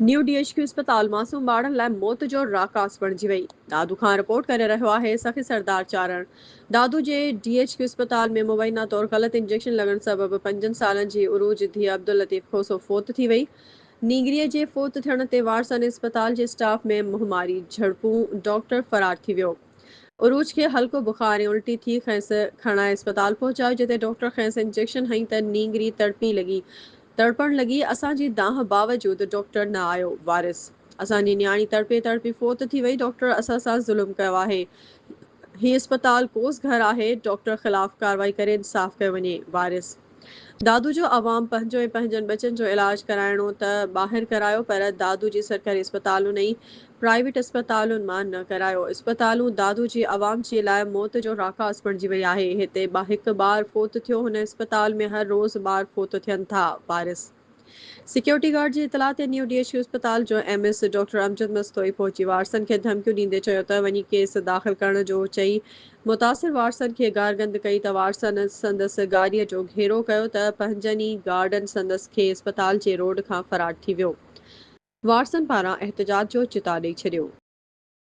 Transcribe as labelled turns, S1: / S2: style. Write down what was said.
S1: New D H Q اسپتال معصوم ٻارڙن لاء موت جو راڪاس بڻجي وئي. دادو کان رپورٽ ڪري رهيو آهي سخي سردار چارڻ. دادو جي ڊي ايڇ ڪيو اسپتال ۾ مبينا طور غلط انجيڪشن لڳڻ سبب پنجن سالن جي عروج ڌيء عبداللطيف کوسو فوت ٿي وئي. نينگريء جي فوت ٿيڻ تي وارثن اسپتال جي اسٽاف ۾ منهن ماري جهڙپون، ڊاڪٽر فرار ٿي ويو. عروج کي هلڪو بخار ۽ الٽي ٿي کيس کڻائي اسپتال پهچايو جتي ڊاڪٽر کيس انجيڪشن هنئي ته نينگري تڙپي لڳي تڙپڻ لڳي، اسان جي دانهن باوجود ڊاڪٽر نه آيو، وارث. اسان جي نياڻي تڙپي تڙپي فوت ٿي وئي، ڊاڪٽر اسان سان ظلم ڪيو آهي، هي اسپتال ڪوس گهر آهي، ڊاڪٽر خلاف ڪارروائي ڪري انصاف ڪيو وڃي، وارث. دادو جو عوام پنهنجو ۽ پنهنجن ٻچن جو علاج ڪرائڻو ته ٻاهر ڪرايو پر دادو جي سرڪاري اسپتالن ۽ پرائيويٽ اسپتالن مان نه ڪرايو. اسپتالون دادو جي عوام جي لاء موت جو راڪاس بڻجي وئي آهي. هتي هڪ ٻار فوت ٿيو هن اسپتال ۾ هر روز ٻار فوت ٿين ٿا. وارث سيڪيورٽي گارڊ جي اطلاع تي نيو ڊي ايڇ ڪيو اسپتال جو M S doctor Amjad Mastoi پهچي وارثن کي ڌمڪيون ڏيندي چيو ته وڃي ڪيس داخل ڪرڻ جو چئي متاثر وارثن کي گارگند ڪئي ته وارثن سندس گاڏيء جو گهيرو ڪيو ته پنهنجن ئي گارڊن سندس کي اسپتال جي روڊ کان فرار ٿي ويو. وارثن پاران احتجاج جو چتاء ڏئي ڇڏيو.